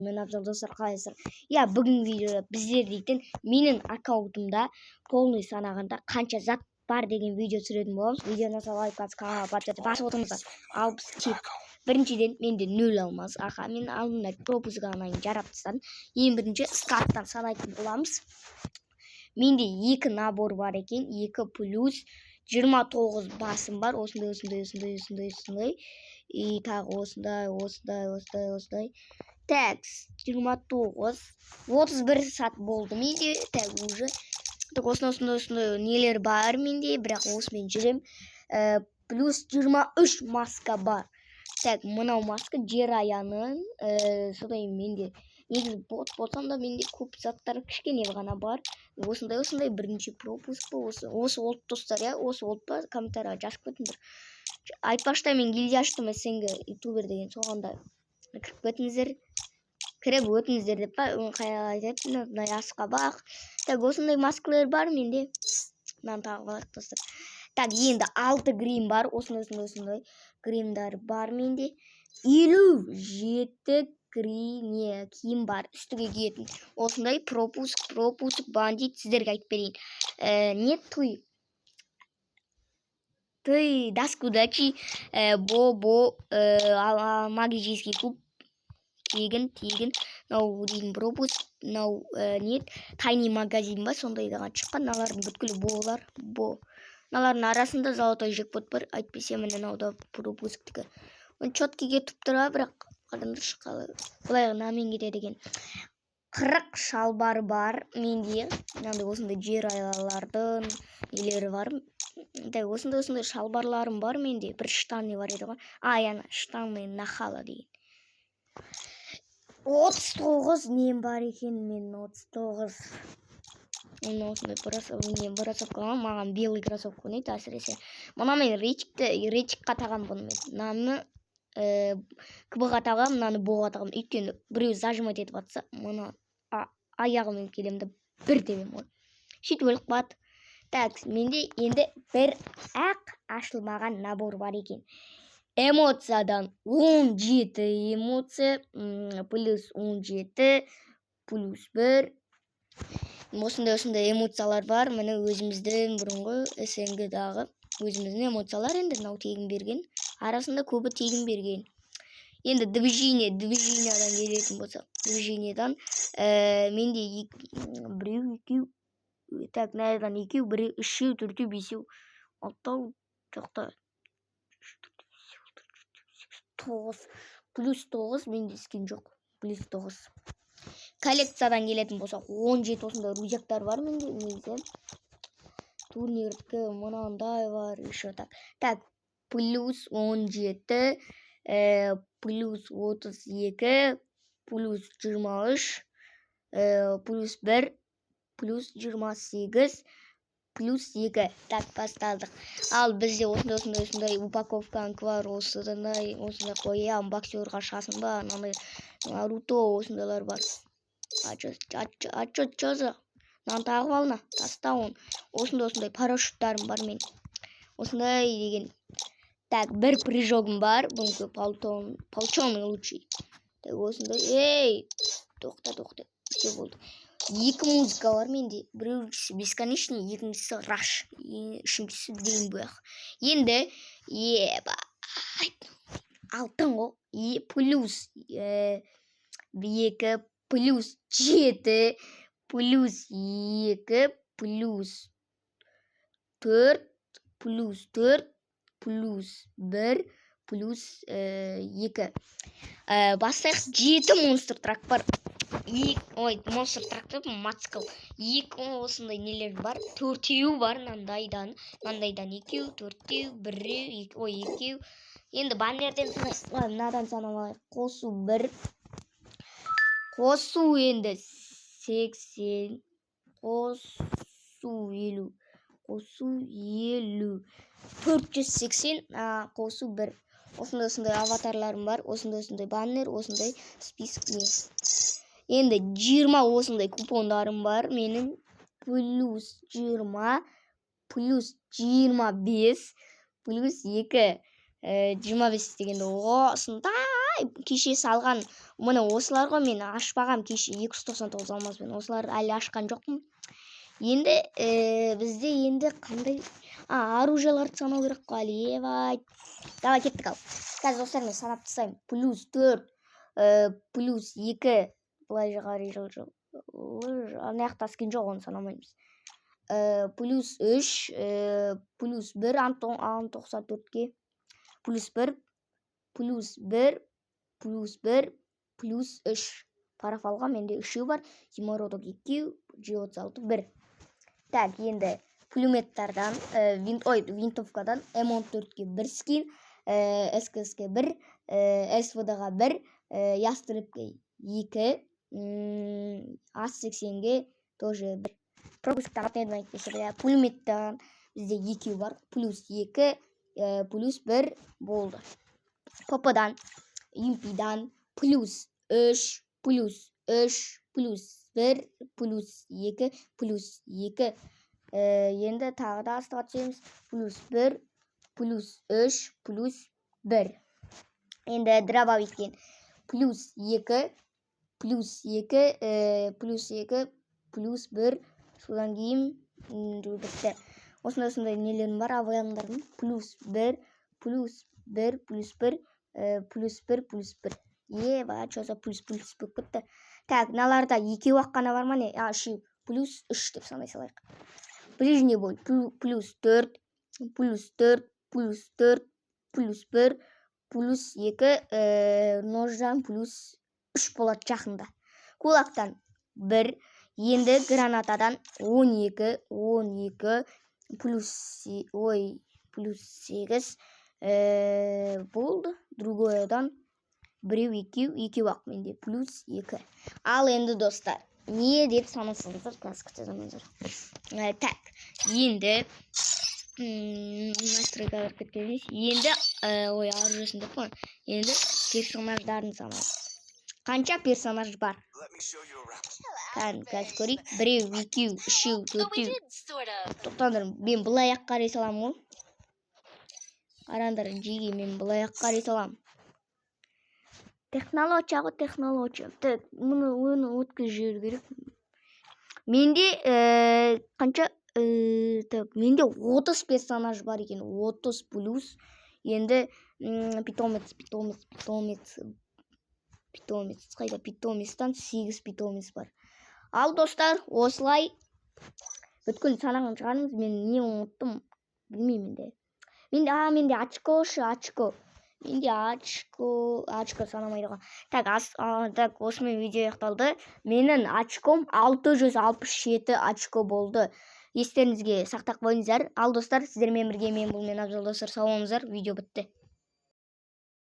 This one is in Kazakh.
Мен Абзал, достар, қалайсыздар? Иә, бүгінгі видеода біздер дейтін менің аккаунтымда полный санағанда қанша зат бар деген видео түсіретін боламыз. Видеоны лайк басып, каналға подписаться басып отырыңыздар. Ал біз кеттік. Біріншіден, менде нөл алмаз. Аха, мен алдында пропуск алғаннан кейін жарап тастадым. Ең бірінші скаттан санайтын боламыз. Менде екі набор бар екен, екі плюс 29 басым бар. Осындай, осындай, осындай, осындай, осындай и тағы осындай, осындай, осындай, осындай. Так, 29, 31 сат болды менде. Так, уже так, осындай, осындай, осындай нелер бар менде, бірақ осымен жүрем. Плюс 23 маска бар. Так, мынау маска жер аяның. Содан кейін менде негізі бот болсам да, менде көп заттар кішкене ғана бар. Осындай, осындай. Бірінші пропуск па осы болды, достар? Иә, осы болды па? Комментарийға жазып кетіңдер. Айтпақшы, мен гильдия аштым, СНГ ютубер деген, соған да кіріп кетіңіздер, кіріп өтіңіздер деп па, қалай айтады, мына асқабақ. Так, осындай маскалар бар менде. Мынаны тағып алайық, достар. Так, енді алты грим бар. Осындай, осындай, осындай гримдар бар менде. 57 не киім бар үстіге киетін. Осындай пропуск, пропуск, бандит. Сіздерге айтып берейін, не туй ты даск удачи, бо бо, магический куб, тегін, тегін. Мынау дейтін пропуск, мынау не тайный магазин ба, сондайдан шыққан. Мыналардың бүткілі болар бо. Мыналардың арасында золотой джекпот бар әйтпесе. Міне, мынау да пропусктікі, четкий кетіп тұр, бірақ қараңдаршы, қалай былай мынамен кетеді екен. 40 шалбар бар менде. Мынандай, осындай жер айлалардың нелері бар. Так, осындай, осындай шалбарларым бар менде. Бір штаны бар еді ғой, а, ана штаны нахала деген. 39 нем бар екен менің, 39. Мен осындай не кроссовка аламын. Маған белый кроссовка ұнайды әсіресе. Мына мен речикті, речикқа тағамын бұны. Мен мынаны кб ға тағамын, мынаны боға тағамын. Өйткені біреу зажимать етіп жатса, мына аяғыммен келемін да, бір тебемін ғой, сөйтіп өліп қалады. Так, менде енді бір ақ ашылмаған набор бар екен. Эмоциядан 17 эмоция, плюс 17, плюс 1. Осындай, осындай эмоциялар бар. Міне, өзіміздің бұрынғы СНГ-дағы өзіміздің эмоциялар. Енді мынау тегін берген, арасында көбі тегін берген. Енді движение, движениядан келетін болсақ, движениедан менде біреу, екеу, так, мынадан екеу, біреу, үшеу, төртеу, бесеу, алтау, жоқта, тоғыз, плюс 9. Менде скин жоқ, плюс 9. Коллекциядан келетін болсақ, 17 осындай рюкзактар бар менде. Негізі турнирдікі мынандай бар еще. Так, так, плюс 17, плюс 32, плюс 23, плюс 1, плюс 28, плюс 2. Так, бастадық. Ал бізде осындай, осындай, осындай упаковканікі бар. Осындай, осындай қоян, боксерға шығасың ба, мынандай Наруто, осындайлар бар. А чё, а чё, чё за мынаны тағып ал, на, таста оны. Осындай, осындай парашюттарым бар мен, осындай деген. Так, бір прыжогым бар, бұнікі полченый лучший. Так, осындай. Ей, тоқта, тоқта, все, болды. Екі музыка бар менде: біреусі бесконечный, екіншісі раш, үшіншісі день бұяқ. Енді ебать, алтын ғой. И плюс 2, плюс 7, плюс 2, плюс 4, плюс 4, плюс 1, плюс 2. Бастайық. Жеті монстр трак бар. Ой, монстр трак деп, мотоцикл. Екі осындай нелер бар, төртеу бар мынандайдан, мынандайдан екеу, төртеу, біреу, екі, ой, екеу. Енді баннерден санайық. Мынадан санап алайық. Қосу бір, қосу енді 80, қосу 50, қосу 50, 480, қосу бір. Осындай, осындай аватарларым бар, осындай, осындай баннер, осындай список не. Енді 20 осындай купондарым бар менің. Плюс 20, плюс 25, плюс 2. 25 дегенде осындай. Кеше салған міне осылар ғой. Мен ашпағам кеше 299 алмазбен, осыларды әлі ашқан жоқпын. Енді бізде енді қандай оружияларды санау керек қой әлі. Ебать, давай, кеттік. Ал қазір, достар, мен санап тастаймын. Плюс төрт, плюс екі, былай қарай жылжы. Ана жақта скин жоқ, оны санамаймыз. Плюс үш, плюс бір, ан 94-ке плюс бір, плюс бір, плюс бір, плюс үш. Парафалға менде үшеу бар, зимородок екеу, G 36 бір. Так, енді пулеметтардан, ой, винтовкадан М 14-ке бір скин, СКС-ке бір, СВД-ға бір, Ястребке екі, А 80-ге тоже бір. Пропуск тағатын едім әйтпесе, иә. Пулеметтан бізде екеу бар, плюс екі, плюс бір болды. ПП-дан, МП-дан плюс үш, плюс үш, плюс бір, плюс екі, плюс екі. Енді тағы да астыға түсеміз: плюс бір, плюс үш, плюс бір. Енді дробовиктен плюс екі, плюс екі, плюс екі, плюс бір. Содан кейін бітті. Осындай, осындай нелерім бар. АВМ-дарым плюс бір, плюс бір, плюс бір, плюс бір, плюс бір. Еба, че за плюс, плюс болып кетті? Так, мыналарда екеу ақ қана бар ма, не? А, үшеу, плюс үш деп санай салайық. Ближний бой: плюс төрт, плюс төрт, плюс төрт, плюс бір, плюс екі. Нождан плюс үш болады жақында. Кулактан бір. Енді гранатадан 12, 12, плюс, ой, плюс сегіз болды. Другойдан біреу, екеу, екеу ақ менде, плюс екі. Ал енді, достар, не деп санасаңыздар, қазір күте тұрыңыздар. Так, енді настройка кіріп кеткен емес. Енді ой, оружиесін деп қой. Енді персонаждарын санайық. Қанша персонаж бар? Кәдімгі қазір көрейік: біреу, екеу, үшеу, төртеу. Тоқтаңдар, мен былай ақ қарай саламын ғой. Қараңдар, жеге, мен былай ақ қарай саламын. Технология ғой, технология. Так, мұны, оны өткізіп жіберу керек. Менде қанша? Так, менде 30 персонаж бар екен, 30 плюс. Енді питомец, питомец, питомец, питомец қайда? Питомецтан сегіз питомец бар. Ал, достар, осылай бүткіл санаған шығармыз. Мен не ұмыттым, білмеймін. Енді менде очко ше, очко менде, очко, очко санамайды ғой. Так, так, осымен видео аяқталды. Менің очком 667 очко болды, естеріңізге сақтап қойыңыздар. Ал, достар, сіздермен бірге мен, бұл мен, Абзал. Достар, сау болыңыздар, видео бітті.